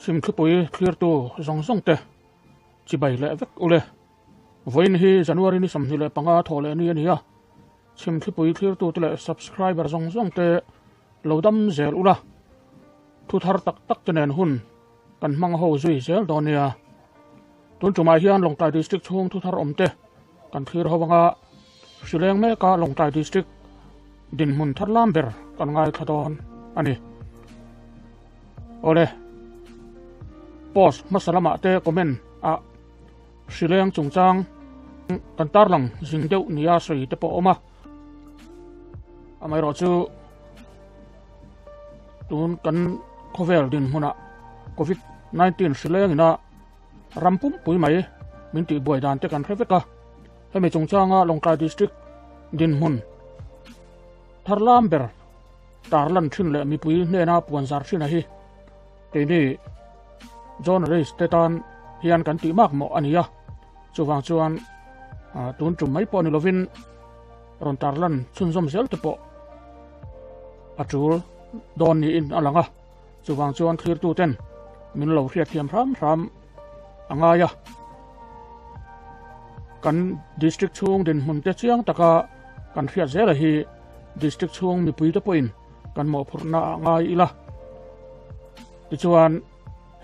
Chhimthlipui thlirtu zawng zawng te chibai leh vek ule. Vawiin hi January ni 25 thawh leh ni a ni a, Chhimthlipui thlirtu te leh subscriber zawng zawng te lo dam zel ula, thu thar tak tak te nen hun kan hmang ho zui zel dawn nia. Tun tumah hian Lawngtlai District chhung thu thar awm te kan thlir ho anga hrileng meka Lawngtlai District dinhmun thar lam ber kan ngaithla dawn a ni. Awle, post hmasa lamah te comment ah hrileng chungchang kan tarlang zing deuh nia sawi te pawh a awm a. Amaherawhchu tun kan khawvel dinhmunah Covid 19 hrileng ina ram pumpui mai min tihbuai dan te kan hre vek a. Hemi chungchanga Lawngtlai District dinhmun thar lam ber tarlan thin leh mipui hnena puan zar thin a hi keini journalist te tan hian kan tih mak mawh a ni a. Chuvang chuan tun tum mai pawh ni lovin rawn tarlan chhunzawm zel te pawh a tul dawn niin a lang a. Chuvang chuan thlirtu ten min lo hriatthiam hram hram a ngai a. Kan district chhung dinhmun te chiang taka kan hriat zela hi district chhung mipui te pawhin kan mawhphurhna a ngai ila. Tichuan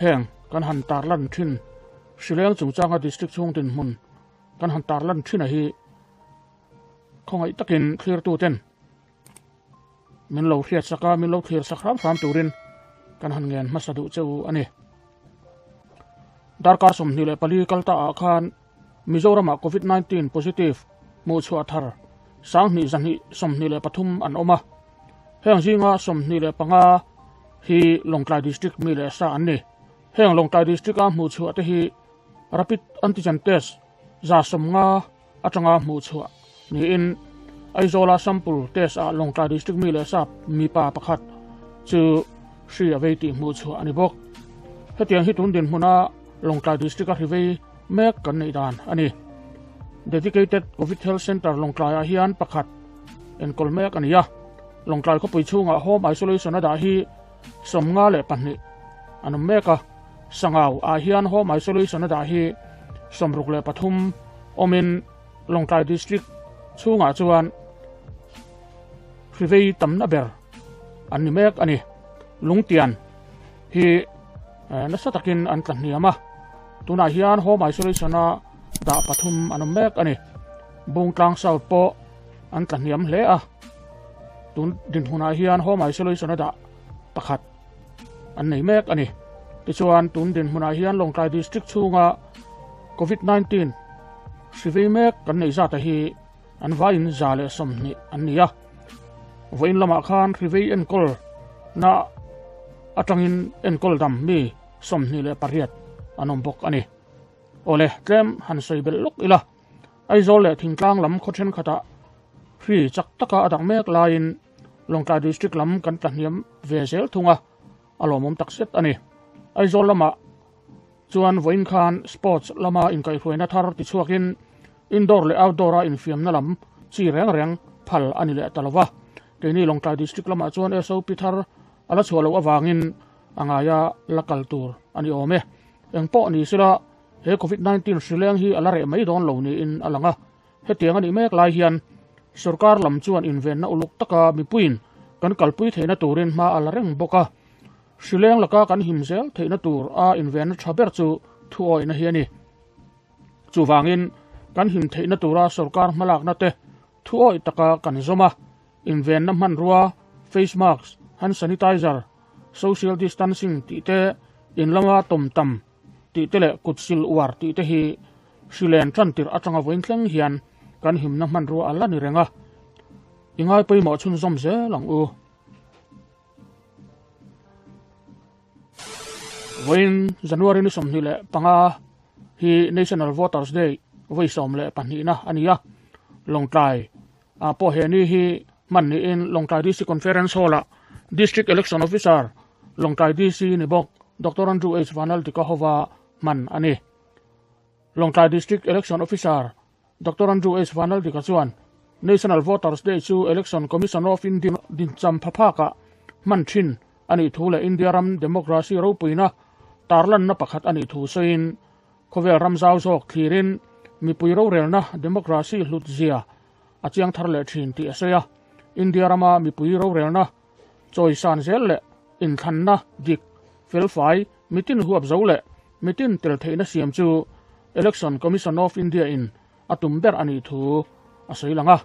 heng kan han tarlan thin Hrileng chungchanga district chhung dinhmun kan han tarlan thin a hi khawngaih takin thlirtu ten min lo hriat sak a, min lo thlir sak hram hram turin kan han ngen hmasa duh che u a ni. Darkar 24 kal ta ah khan Mizoramah Covid-19 positive hmuh chhuah thar 2223 an awm a. Heng zinga 25 hi Lawngtlai District mi leh sa an ni. Heng Lawngtlai District a hmuh chhuah te hi Rapid Antigen Test 150 atanga hmuh chhuah niin Aizawla sample test ah Lawngtlai District mi leh sap mipa pakhat chu hri a vei tih hmuh chhuah a ni bawk. Hetiang hi tun dinhmuna Lawngtlai District a hri vei mek kan neih dan a ni. Dedicated Covid Health Centre Lawngtlai ah hian pakhat enkawl mek a ni a. Lawngtlai khawpui chhungah home isolation a dah hi 52 an awm mek a. Sangau ah hian home isolation a dah hi 63 awmin Lawngtlai District chhungah chuan hrivei tamna ber an ni mek a ni. Lungtian hi nasa takin an tla hniam a, tunah hian home isolation a dah pathum an awm mek a ni. Bungtlang South pawh an tla hniam hle a, tun dinhmunah hian home isolation a dah pakhat an nei mek a ni. Tichuan tun dinhmunah hian Lawngtlai District chhunga Covid-19 hrivei mek kan neih zata hi an vaiin 120 an ni a. Vawiin lamah khan hrivei enkawl na atangin enkawl dam mi 28 an awm bawk a ni. Awle, tlem han sawi belh lawk ila. Aizawl leh Thingtlang lam khaw thenkhatah hri chak taka a dak mek laiin Lawngtlai District lam kan tla hniam ve zel thung a, a lawmawm tak zet a ni. Aizawl lamah chuan vawiin khan sports lama inkaihhruaina thar tichhuakin indoor leh outdoor a infiamna lam chi reng reng phal a ni leh ta lo va. Keini Lawngtlai District lamah chuan SOP thar a la chhuah loh avangin a ngaia la kal tur a ni awm e. Engpawh ni sela he Covid-19 hrileng hi a la reh mai dawn lo niin a lang a. Hetiang a nih mek lai hian sorkar lam chuan invenna uluk taka mipuiin kan kalpui theihna turin hma a la reng bawk a. Hrileng laka kan him zel theihna tur a invenna tha ber chu thuawihna hi a ni. Chuvangin kan him theihna tura sorkar hmalakna te thuawih taka kan zawm a, invenna hmanrua, face mask, hand sanitizer, social distancing tih te in lama tawm tam tih te leh kut sil uar tih te hi hrilen tan tirh atanga vawiin thleng hian kan himna hmanrua a la ni reng a, i ngai pawimawh chhunzawm zel ang u. Vawiin January ni 25 hi National Voters Day vawi 12na a ni a, Lawngtlai ah pawh he ni hi hman niin Lawngtlai DC Conference Hall ah District Election Officer Lawngtlai DC ni bawk Doctor Andrew H Vanlaltika hova hman a ni. Lawngtlai District Election Officer Doctor Andrew H Vanlaltika chuan National Voters Day chu Election Commission of India dincham pha phakah hman thin a nih thu leh India ram democracy ropuina tarlanna pakhat a nih thu sawiin, khawvel ram zau zawk thlirin mipui rorelna democracy hlut zia a chiang thar leh thin tih a sawi a. India rama mipui rorelna chawisan zel leh inthlanna dik, felfai, mitin huap zo leh mitin tel theihna siam chu Election Commission of India in a tum ber a nih thu a sawi lang a.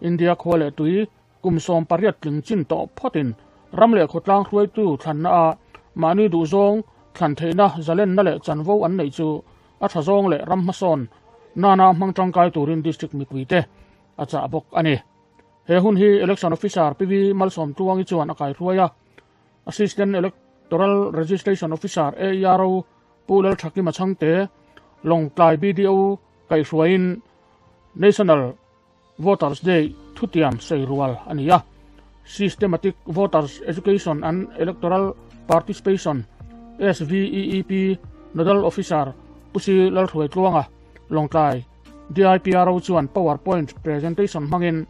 India khua leh tui Kum 18 tling chin tawh phawtin ram leh khawtlang hruaitu thlanna a mahni duhzawng thlan theihna zalenna leh chanvo an neih chu a tha zawng leh ram hmasawn nana hmang tangkai turin District mipuite a chah bawk a ni. He hun hi Election Officer PV Malsawmtluangi chuan a kaihruai a, Assistant Electoral Registration Officer, AERO, Pu Lalthakima Chhangte, Lawngtlai BDO kaihhruaiin National Voters Day thutiam sawi rual a ni a, Systematic Voters Education and Electoral Participation, SVEEP, Nodal Officer Pu Si Lalhruai Tluanga, Lawngtlai DIPRO chuan Power Point presentation hmangin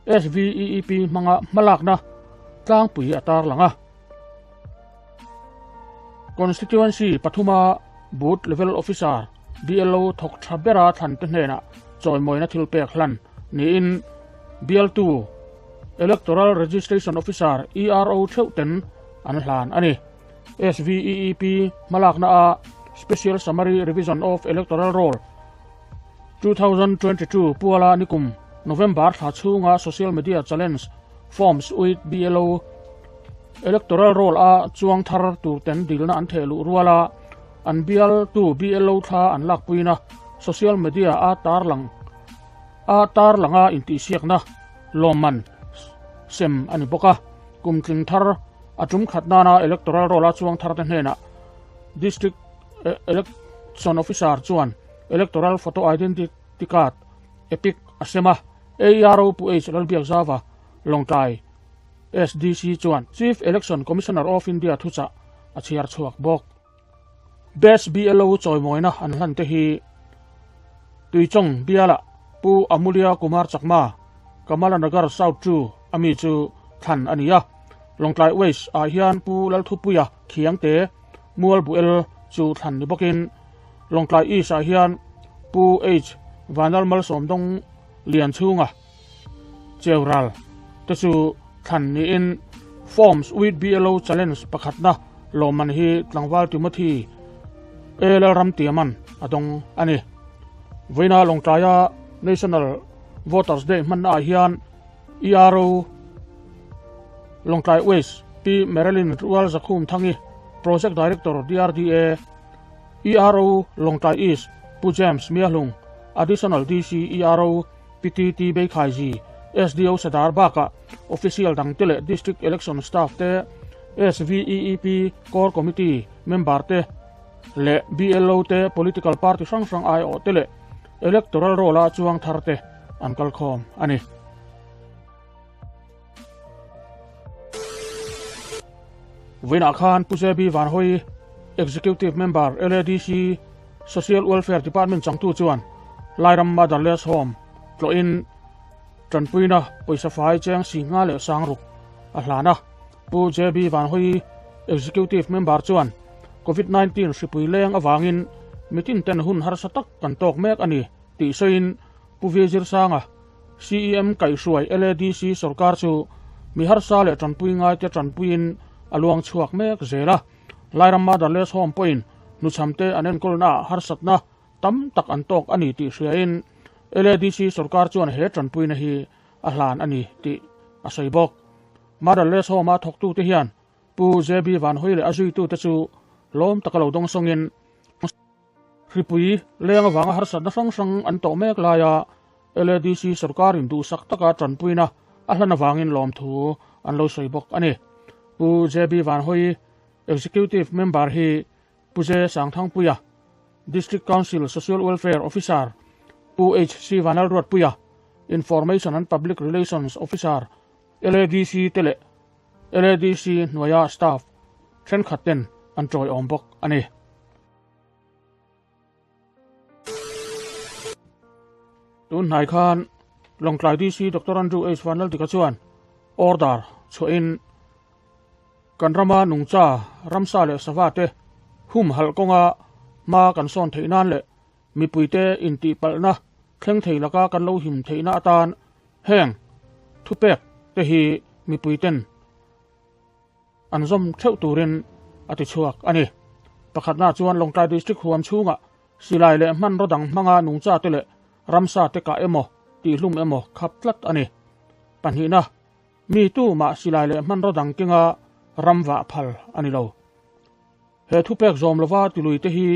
SVEEP hmanga hmalakna tlangpui a tarlang a. Constituency pathuma Booth Level Officer, BLO, thawk tha bera thlante hnenah chawimawina thil pek hlan niin bialtu Electoral Registration Officer, ERO, theuh ten an hlan a ni. SVEEP hmalakna a Special Summary Revision of Electoral Roll 2022 puala nikum November thla chhunga Social Media Challenge Forms with BLO Electoral Roll a chuang thar tur ten dilna an theh luh rual a, an bialtu BLO thla an lakpuina social media a tarlang a tarlanga intihsiakna lawmman sem a ni bawk a. Kum tling thar a tum khat nana Electoral Roll a chuang thar te hnenah District Election Officer chuan Electoral Photo Identity Card, EPIC, a sem a, AERO Pu H Lalbiakzava, Lawngtlai, SDC chuan Chief Election Commissioner of India thuchah a chhiar chhuak bawk. Best BLO chawimawina an hlan te hi Tuichawng bialah Pu Amulya Kumar Chakma, Kamalanagar South 2 a mi chu thlan a ni a. Lawngtlai West ah hian Pu Lalthupuia Khiangte, Mualbuel chu thlan ni bawkin Lawngtlai East ah hian Pu H Vanlalmalsawmdawng Lianchhunga, Cheural te chu thlan niin Forms with BLO Challenge pakhatna lawmman hi tlangval Timothy A Lalramtiaman a dawng a ni. Vawiina Lawngtlaia National Voters Day hmanna ah hian ERO Lawngtlai West Pi Marilyn Rualzakhum Thangi, Project Director DRDA, ERO Lawngtlai East Pu James Miahlung, Additional DC ERO PTT Beikhaiji, SDO Sadar bakah Official dangte leh District Election Staff te, SVEEP Core Committee member te leh BLO te, Political Party hrang hrang aiawh te leh Electoral Roll-a chuang thar te an kalkhawm a ni. Vawiinah khan Pu JB Vanhawi, Executive Member, LADC, Social Welfare Department changtu chuan Lairam Motherless Home tlawhin tanpuina pawisa fai cheng singha leh sangruk a hlan a. Pu JB Vanhawi, Executive Member chuan Covid-19 hripui leng avangin mitin ten hun harsa tak kan tawk mek a ni tih sawiin Pu V Zirsanga, CEM kaihhruai LADC sorkar chu mi harsa leh tanpui ngaite tanpuiin a luang chhuak mek zel a. Lairam Motherless Home pawhin hnuchhamte an enkawlnaah harsatna tam tak an tawk a ni tih hriain LADC sorkar chuan he tanpuina hi a hlan a ni tih a sawi bawk. Motherless Home-a thawktute hian Pu JB Vanhawi leh a zuitute chu lawm taka lo dawngsawngin, Hripui leng avanga harsatna hrang hrang an tawh mek laia LADC sorkarin duhsak taka tanpuina a hlan avangin lawmthu an lo sawi bawk a ni. Pu JB Vanhawi, Executive Member hi Pu J Sangthangpuia, District Council Social Welfare Officer, Pu HC Vanlalruatpuia, Information and Public Relations Officer, LADC te leh LADC hnuaia staff thenkhat ten an tawiawm bawk a ni. Tun hnai khan Lawngtlai DC Doctor Andrew H Vanlaldika chuan order chhuahin kan rama nungcha ramsa leh sava te Humhalh kawnga hma kan sawn theih nan leh mipuite intihpalhna thleng thei laka kan lo him theihna atan heng thupek te hi mipuiten an zawm theuh turin a ti chhuak a ni. Pakhatna chuan Lawngtlai District huam chhungah silai leh hmanraw dang hmanga nungcha te leh ramsa te kah emaw tihhlum emaw khap tlat a ni. Pahnihna, mi tu mah silai leh hmanraw dang kenga ram vah phal a ni lo. He thupek zawm lova tilui te hi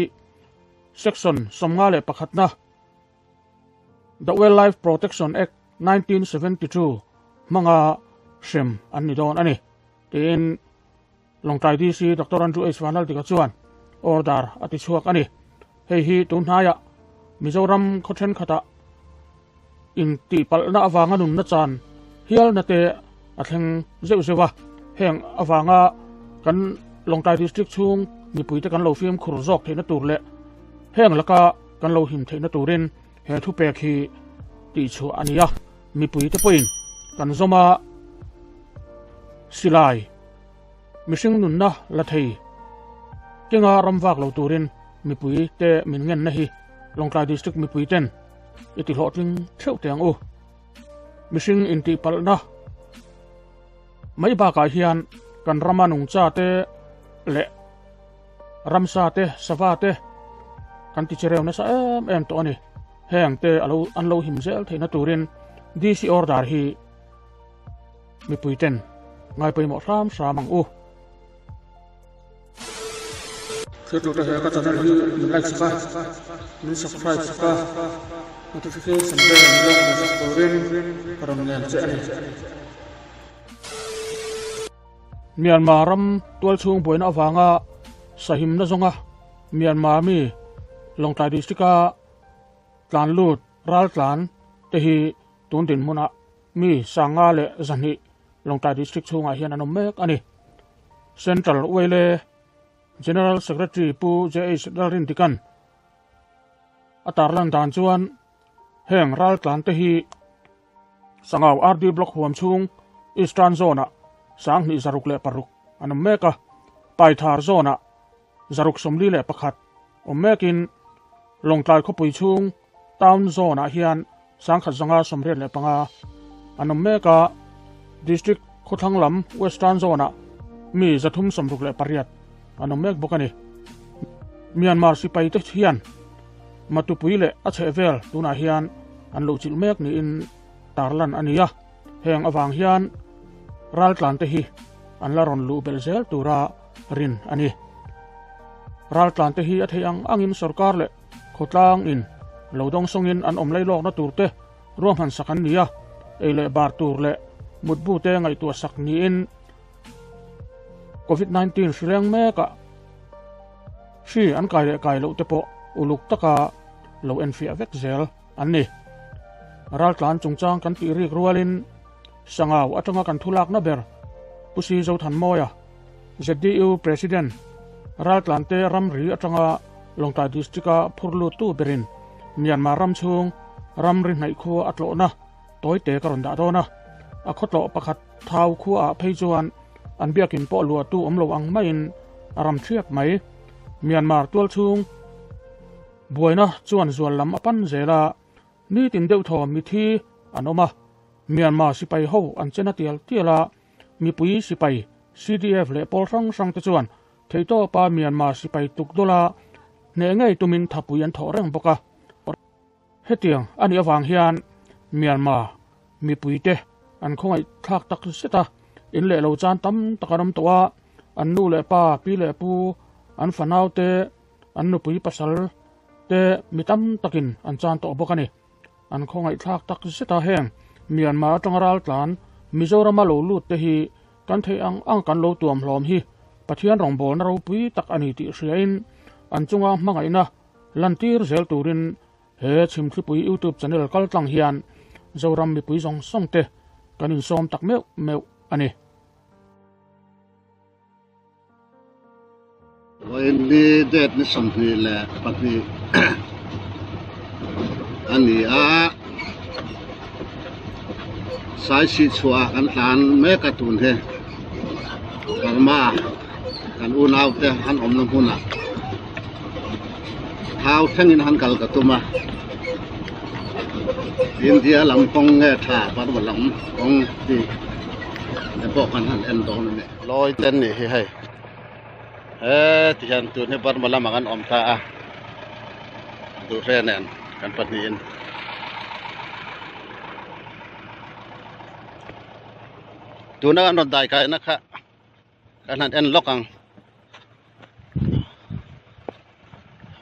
Section 51 na The Wildlife Protection Act 1972 hmanga hrem an ni dawn a ni, tiin Lawngtlai DC Doctor Andrew H Vanlaltika chuan order a ti chhuak a ni. Hei hi tun hnaiah Mizoram khaw thenkhatah intihpalhna avanga nunna chan hialna te a thleng zeuh zeuh a, heng avanga kan Lawngtlai District chhung mipuite kan lo fimkhur zawk theihna tur leh heng laka kan lo him theihna turin he thupek hi tihchhuah a ni a, mipuite pawhin kan zawm a, silai mihring nunna la thei kenga ram vak lo turin mipuite min ngenna hi Lawngtlai District mipuiten i ti hlawhtling theuh teh ang u. Mihring intihpalhna mai bakah hian kan rama nungcha te leh ramsa te, sava te kan ti chereu nasa em em tawh a ni. Heng te alo an lo him zel theihna turin DC order hi mipui ten ngai pawimawh hram hram ang u. Thiltute he ka channel hi min like sak a, min subscribe sak a, notification bell min lo hmu sak turin ka rawn ngen che a ni. Myanmar ram tualchhung buaina avanga sahimna zawnga Myanmar mi Lawngtlai District-a tlan lut raltlan te hi tun dinhmunah mi 502 Lawngtlai District chhungah hian an awm mek a ni. Central Uaile General Secretary Pu JH Lalrindikan a tarlan dan chuan heng raltlan te hi Sangau RD Block huam chhung Eastern Zone-ah 2606 an awm mek a, Paithar Zone-ah 641 awm mekin Lawngtlai khawpui chhung Town Zone-ah hian 1185 an awm mek a, District khawthlang lam Western Zone-ah mi 368 an awm mek bawk a ni. Myanmar sipaite hian Matupui leh a chhehvel tunah hian an lo chilh mek niin tarlan a ni a, heng avang hian raltlante hi an la rawn luh belh zel tura rin a ni. Raltlante hi a theih ang angin sorkar leh Khawtlang in lo dawng sawngin an awm lailawkna tur te ruahman sak an ni a, ei leh bar tur leh mutbu te ngaihtuah sak niin Covid 19 hri leng mekah hri an kai leh kai loh te pawh uluk taka lo enfiah vek zel an ni. Raltlan chungchang kan tih rik rualin Sangau atanga kan thulakna ber Pu Si Zothanmawia, ZDU President, Raltlante ramri atanga Lawngtlai District-a phur luttu berin Myanmar ram chhung ramri hnaih khua a tlawhna tawite ka rawn dah dawn a. A khawtlawh pakhat thau khuaah phei chuan an biakin pawh luahtu awm lo ang maiin a ram thiap mai. Myanmar tual chhung buaina chuan zual lam a pan zel a, nitin deuh thaw mithi an awm a, Myanmar sipai ho an chena tial tial a, Mipui sipai, CDF leh pawl hrang hrang te chuan theihtawpa Myanmar sipai tuk dawla hneh ngei tumin thapui an thawh reng bawk a. Hetiang a nih avang hian Myanmar mipuite an khawngaih thlak tak zet a, in leh lo chan tam tak an awm tawh a, an nu leh pa, pi leh pu, an fanau te, an nupui pasal te mi tam takin an chan tawh bawk a ni. An khawngaihthlak tak zet a, heng Myanmar atanga raltlan Mizorama lo lut te hi kan theih ang ang kan lo tuam hlawm hi Pathian rawngbawlna ropui tak a ni tih hriain an chunga hmangaihna lantir zel turin he Chhimthlipui YouTube channel kaltlang hian Zoram mipui zawng zawng te kan insawm tak meuh meuh a ni. Vawiin ni date ni 22 a ni a, Saisih chhuah kan tlan mek a tun hi Burma kan unau te an awmna hmunah. Thau thlengin han kal ka tum a, India lam kawng nge tha Burma lam kawng tih te pawh kan han en dawn a ni. Lawi te an nih hi hei he ti hian tun hi Burma lamah kan awm ta a, Duhre nen kan pahnihin. Tuna kan rawn dai kaina kha kan han en lawk ang.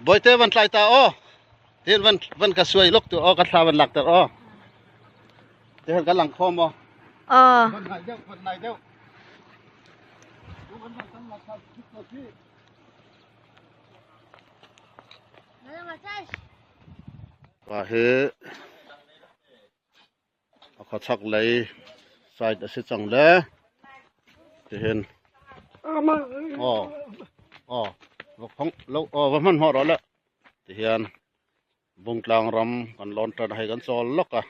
Bawihte van tlai ta aw tin van van ka suai lawk tur aw ka thla van lak tir aw tihian kan lang khawm aw. Aw. Van nai deuh van nai deuh. Pa hi a khawchhak lei side a si chang le tihin aw aw va phawng lo aw va hmanhmawh rawh le tihian Bungtlang ram kan lawn tan a hei kan chawl lawk a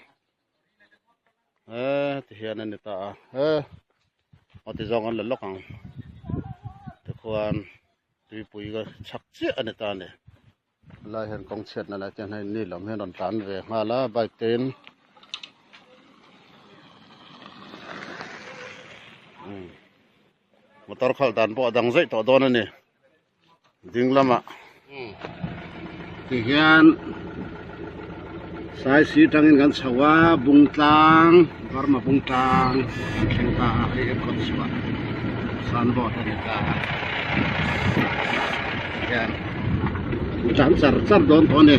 he tihian a ni ta a he aw ti zawng an la lawk ang tikhuan tuipui ka chhak chiah a ni ta a ni. Helai hian kawng chhiatna lai te hian hei ni lam hian rawn tlan ve nghal a bike te in umm motor khalh dan pawh a dang zaih tawh dawn a ni ding lamah ti hian sai si tangin kan chho a bung tlang Burma bung tlang kan thleng ta a hei airport chhuah signboard a ni ta a hian tlan char char dawn tawh a ni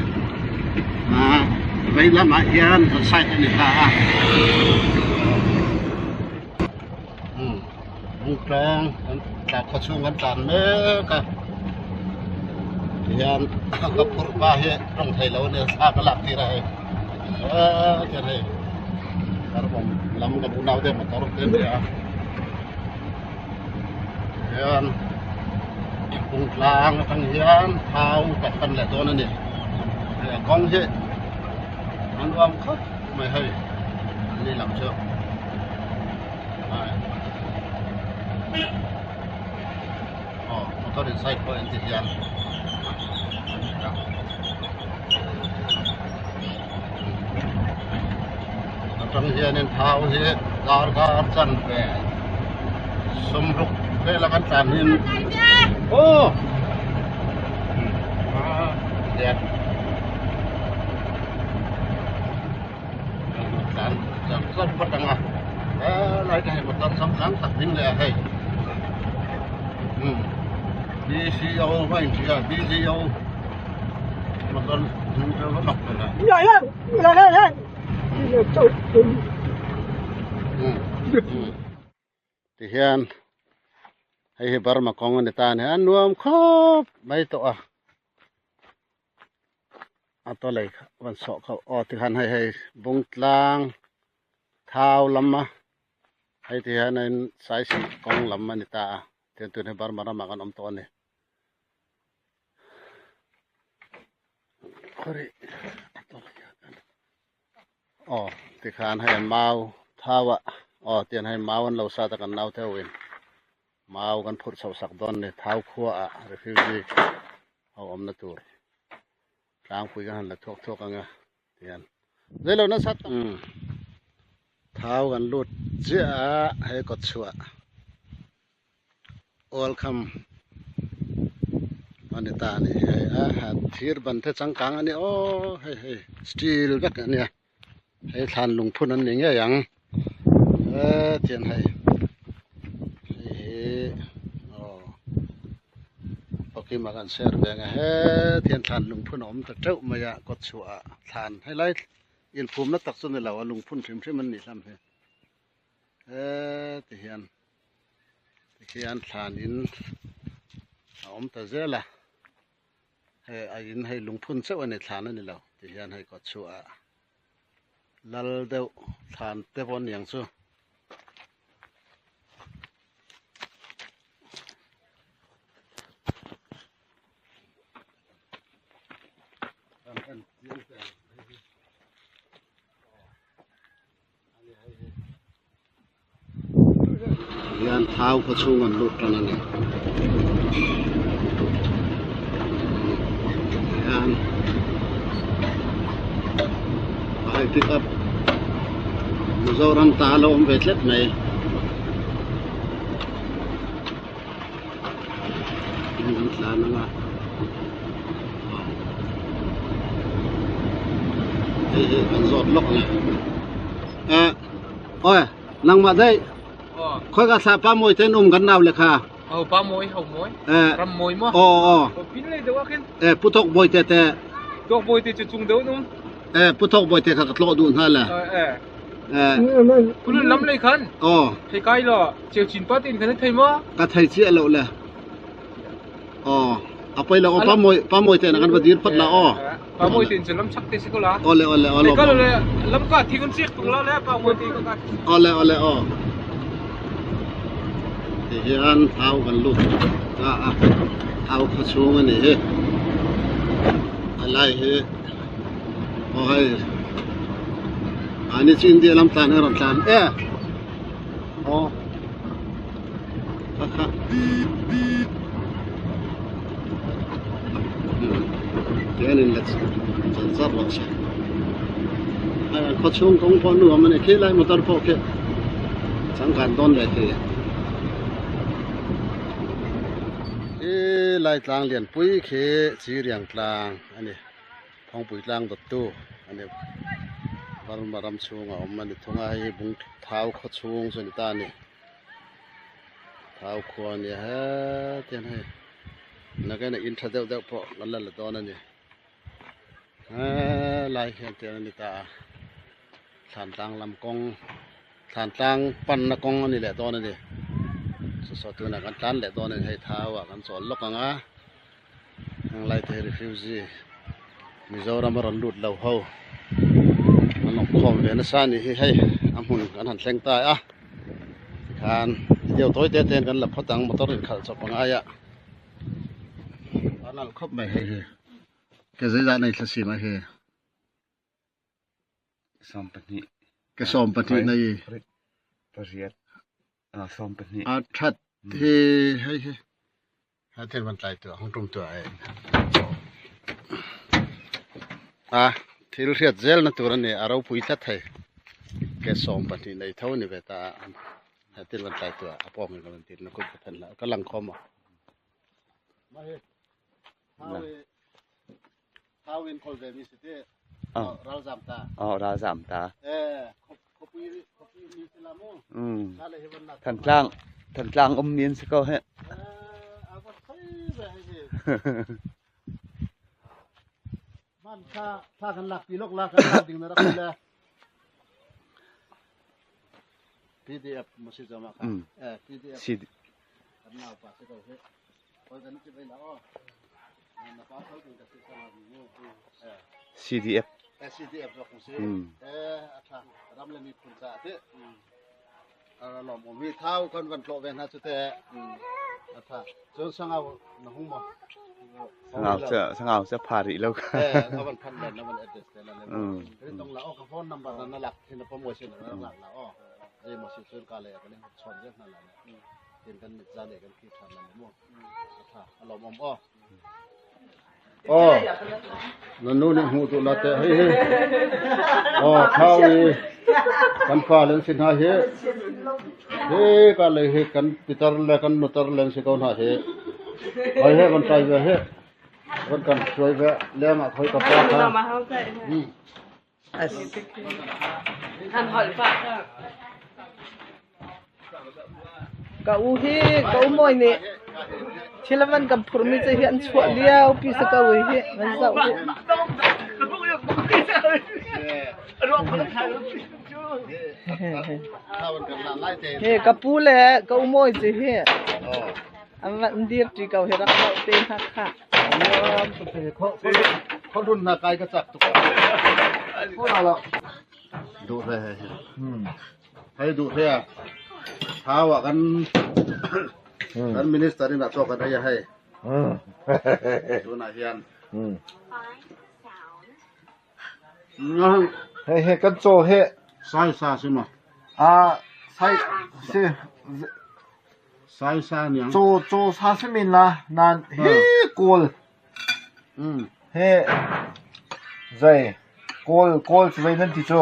ah vei lamah hian side a ni ta a umm bung tlang kan tla khaw chhung kan tlan mek a tihian ka phurh pa hi tawng thei lo a nia thla ka lak tir a hei ah tihian hei darvawm lam kan unau te motor te an ni a hian bung tlang atang hian thau kan pan leh dawn a ni hei a kawng hi a nuam khawp mai hei an ni lam chu aw motor in side pawh en ti hian atang hianin thau hi darkar chanve sawmruk vela kan tlan hin aw hian tlan char char phawt ang a helai te hei motor changkang tak ding leh a hei B_C_O a inhria B_C_O. Tihian hei hi Burma kawng a ni ta a ni a nuam khawp mai tawh a a taw lei kha van sawh kha aw tikhan hei hei bung tlang thau lam a hei tihian in saisih kawng lam a ni ta a tihian tun hi Burma ramah kan awm tawh a ni. Aw tikhan hei an mau thau ah aw tian hei mau an lo sat a kan nau theuh in mau kan phurh chhoh sak dawn a ni thau khua ah refugee ho awmna tur tlangpui kan han la thuak thuak ang a tihian zeilo nasa tak thau kan lut chiah a hei kawt chhuah. Welcome a ni ta a ni hei a thir ban te changkang a ni aw hei hei steel vek a nia hei thlan lungphun an ni ngei ang hetiang hei hei hi aw pakima kan share ve ang e hetiang thlan lungphun a awm ta teuh mai a kawt chhuah ah thlan helai inphumna tak chu ni lo a lungphun hrim hrim an nih hlam hi heti hian. Tikhian thlan in a awm ta zel a hei a in hei lungphun chauh a ni thlan a ni lo tihian hei kawt chhuah lal deuh thlan te pawh a niang chu. Hian thau khaw chhung an lut tan a ni. Tikhan a hei pick up Mizoram ta a lo awm ve tlat mai. An tlan anga hei hi kan zawt lawk a ni. Eh awi nangmah daih khawi ka thla pa mawi te an awm kan nau le kha. Ho pa mawi ho mawi. Eh ram mawi maw. Aw aw. Pin lei deuh a khin. Eh pu thawk bawi te te. Tawk bawi te chu chung deuh an awm. Eh pu thawk bawi te kha ka tlawh duh hna le. Eh. Eh. Kulun lam lei khan. Aw. Thei kai lo cheu chin pa tin khan thei maw. Ka thei chiah lo le. Aw. A poi lo pa mawi pa mawi te na kan va dir phot la aw. Pa mawi tin chu lam chak te si ko la. Ole ole ole. Ka le lam ka thing an chiak tung la le pa mawi te ka ka. Ole ole aw. Ti hian thau kan lut ta a thau khaw chhung a ni hi a lai hi aw hei mahni chu India lam tlan a rawn tlan e aw kha kha tihian in let char char rawh se hei an khaw chhung kawng pawh nuam a ni khi lai motor pawh khi changkan dawn leh thei i lai tlang lian pui khi chi riang tlang a ni Phawngpui tlang dawttu a ni Burma ram chhunga awm a ni thung a hei hi bung thau khaw chhung chu a ni ta a ni. Thau khua a nia heti hian hei nakin a in tha deuh deuh pawh kan la la dawn a ni helai hian tiang a ni ta a thlan tlang lam kawng thlan tlang panna kawng a ni leh dawn a ni saw saw tunah kan tlan leh dawn a ni hei thau ah kan chawl lawk ang a heng lai te hi refugee Mizoram a rawn lut lo ho an awm khawm ve nasa a nih hi hei a hmun kan han thleng ta a tikhan video tawi te te hian kan la phawt ang motor inkhalh chawp a ngai a a nalh khawp mai hei hi ke zei zah nei thla si mai hi. Ke 20 nei a that hi hei hi. Ha thil van tlai tuah hung tum tuah e. A thil hriat zel na tur ani a ropui tlat thei. Ke 20 nei tho ni ve ta a. Ha thil van tlai tuah a pawng in ka van tir na kut ka phen la ka lang khawm a. Ma he. Thau in kol ve mi si te. Ral zam ta. Oh ral zam ta. Eh khawpui khawpui mi si la mu. Thantlang Thantlang um mi an si ko heh. Man tha tha kan lak pi lok la kan lak ding na rak le. PDF mo si jama kha. Eh PDF. Si kan nau pa si ko he. Oi kan ti bai la o. Na pa thau ding ka si sama mu. Eh CDF. CDF zok si. Eh a tha ram le mi phun cha te. A lawm awm hi thau kan van tlawh ve hna cu teh a tha cun sangau na hung maw Sangau cu sangau cu pha rih lo ka. Eh a van phan len na van address te la le ri tong la o ka phone number na na lak thin na pom wai sin na lak la o zei maw si cun ka le kan in chon zel hna la le tin kan mit za le kan khi than la le mu a tha a lawm awm o Aw, na nu nih hmuh duh la teh hei hi. Aw, thau i kan fa len si hna hi. Hi ka lei hi kan pitar le kan nutar len si ko hna hi. Hoi he van tai ve hi. Van kan hruai ve leng ah khoi ka pa kha. Hmm. Ka u hi ka u mawi nih thil a van kan phurmi cu hi an chuah lio pi si ko hi van zoh hi. Hi ka pu le ka u mawi cu hi an van dir ṭi ko hi rak zoh te hna khah. Khuahlun hna kai ka cak tuk. Duh hle he. Hei duh hle a. Thau ah kan kan minister in a chaw kan ei a hei. Tunah hian. Hei he kan chaw he. Sai sa si maw? Ah sai si. Sai sa niang. Chaw chaw sa si men la nan he kawl. He zai kawl kawl cu zei nan ti cu?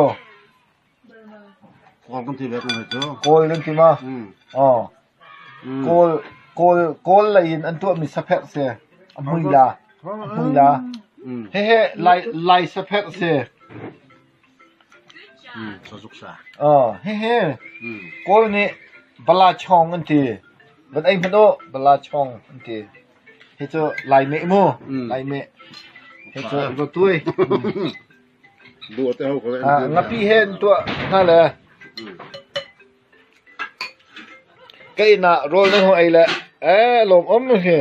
Kawl kan ti ve ko he cu. Kawl nan ti ma? Oh. Kawl kawl kawl lei in an tuahmi sapherh si. A hmui la. A hmui la. Hehe lai lai sapherh si. Sazuk sa. Oh, hehe kawl nih bala chong an ti. Van ei hmanh u, bala chong an ti. Hi cu lai meh mu, lai meh. Hi cu va tuai. Du te ho ko. Ngapi he an tuah hna le. Ka inn ah rawl nan hung ei le eh lawm om hi.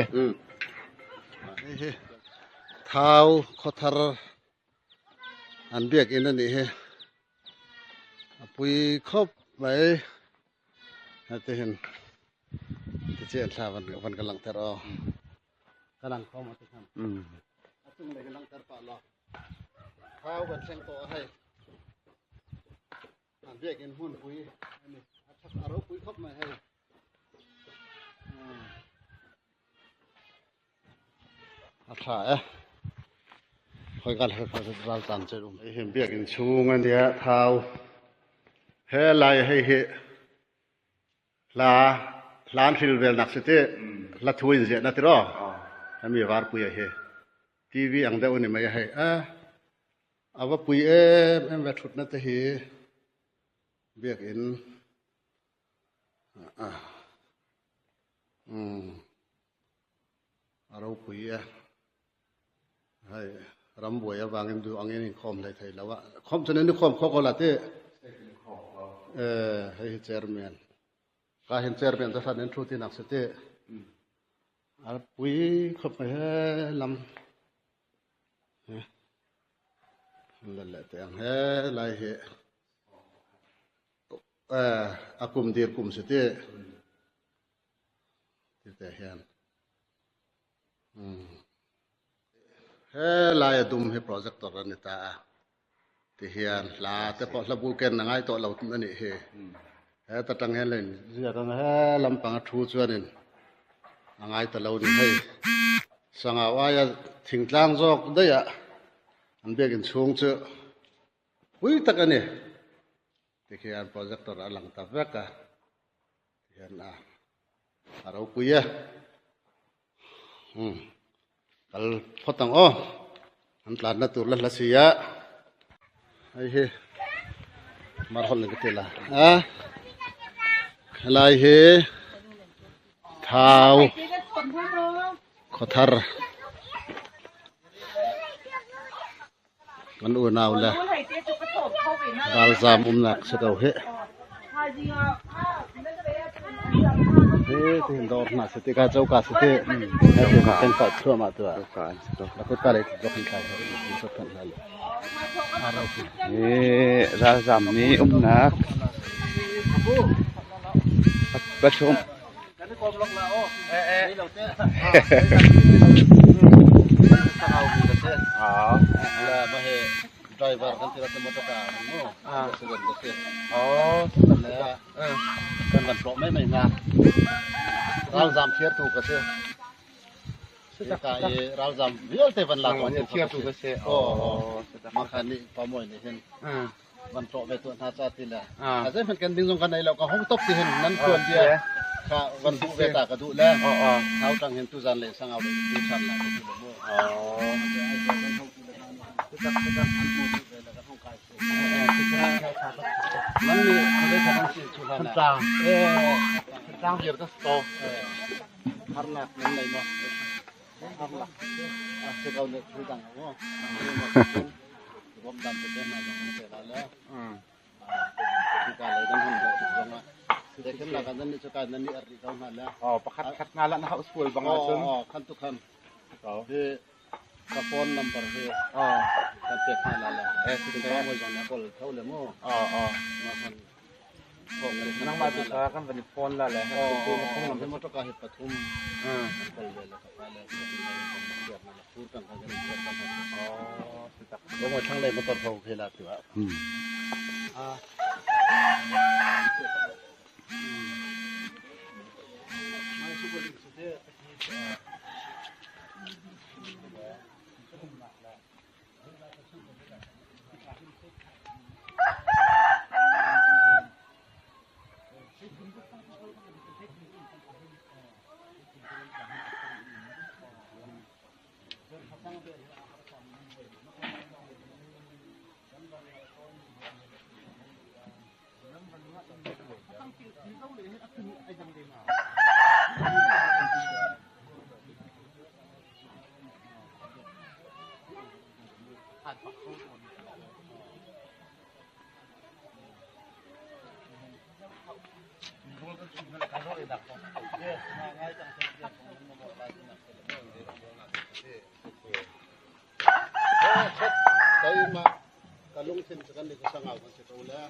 Thau khothar an biakinn a nih hi a pui khawp mai heti hin tichian thla van van ka langhter aw ka lang kho ma ti khan a cung lei ka langhter pah law thau kan thleng tawh a hei an biakinn hmunpui ani a thak a ropui khawp mai hei A tha e. Hoi kal he kha ral tam che um. Hei biakinn chung ania thau. He lai hei hi hla hlan hril vel nak si ti hla thu in ziah na tiro. Hemi var pui a hi. TV ang deuh ani mai hei. A ava pui em em ve thut na te hi. Biakinn a ropui e hei rambuai avangin duh angin inkhawm hlei thei lo a khawm chuan in khawm kho ko la ti e hei hi chairman ka hin chairman te hran in thu ti nak se ti a pui khawp mai he lam la le te ang he lai hi a kum dir kum si ti ti te hian he lai a dum hi projector ani ta a ti hian hla te pawh hla bu ken a ngai tawh lo a nih hi he ta tang hian len ziak ang he lampang a thu chuanin a ngai ta lo ni hei sangau aia thingtlang zawk daih ah an biakinn chhung chu pui tak a ni tikhian projector a lang ta vek a tihian a a ropui e umm kal phawt ang aw an tlanna tur la hla si a hei hi mar hawlh ni ka ti la a helai hi thau khawthar Kan unau le ralzam umnak si ko hih. Hi tihin dawr hna si ti ka coka si ti. He ti ma kan kau thluahmah tu ah. La kut ka lei zok hin thlai he sot phanh hna le. Hi ralzam nih umnak pathum. Kan i kom lok la o. Eh eh. Lo te. La ma he driver kan tira motor ka mo. Accident ka si. Oh. Le kan van tlo mai mai na. Ralzam thiar tu ka si. Ka i ralzam vialte van la ko thiar tu ka si. Oh. Ma khan ni pa moi ni hin. Van tlawh ve tuah hna ca ti le a zeihmanh kan ding zong kan ei lo ka hong top ti hin nan tuan bia kha van duh ve ta ka duh le thau tang hin tuzan le sangau le tu chan la ka ti le mu man ni khale khan si chu hlan tlang tlang dir ka sto harnak nan nei ma harnak a se kau le thil dang mo Rom dan te te hna zong an pe la le ka lei dan hon deuh tuk zong ah te khin la kan nan ni chu kai nan ni ar ri ko hna le oh pakhat khat nga la na hau sual bang ahcun oh khan tu khan hi ka phone number hi kan pek hna la le eh si mo zong na call tho le mo oh oh ma khan nangmah tu kha kan van i phone la le oh oh motor ka hi pathum call le le ka pa le thlanglei motor ho khi la tu ah. Ka lungthin cu kan nih cu sangau kan si ko le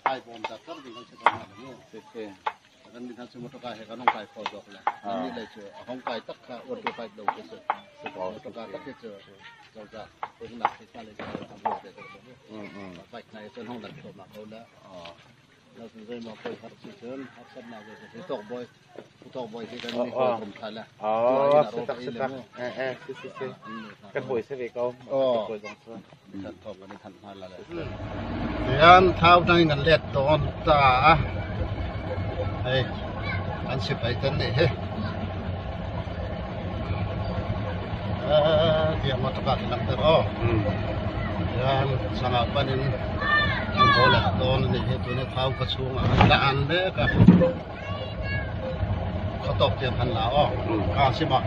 ai bawm tak tak ding kan si ko na le mu kan nih hna cu motor he kan hong kai kho dok le kan nih lei cu a hong kai tak kha auto bike lo khi si motor tak khi cu cozah uknak khi hna lei cu a buai ve deuh lo bike hna hi cun hong dang thluahmah ko le Nasin zeimaw poi har si cun harsatnak zei si tawk bawi tawk bawi hi kan mi hawi kom tha le Oh, sitak sitak. Eh eh si si si. Kan hawi si ve ko. Oh. Hawi zong cu. That thong kan i thanh hna la le. Tian thau dang kan let tawn ta a. Hei an sipai ten nih hi. Eh tiang mo taka lang ter o. Tian sanga panin an haw leh dawn a nih hi tuna thau khaw chhungah an la an mek a khaw tawk tiang han la aw ka si maw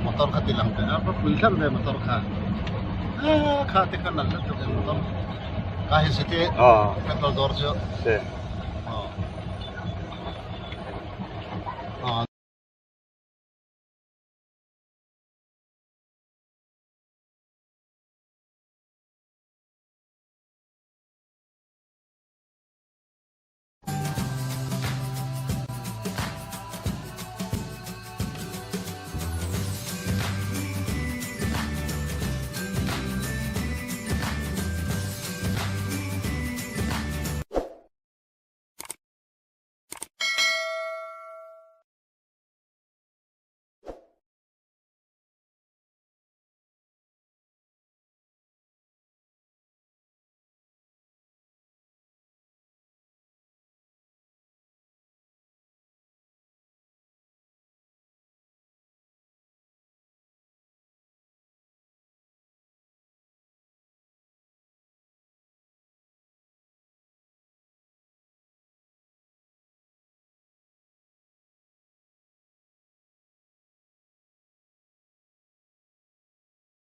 motor kha ti lang ve a va pui hlam ve motor kha kha te kha nal tuk e motor ka hi si ti petrol dawr chu.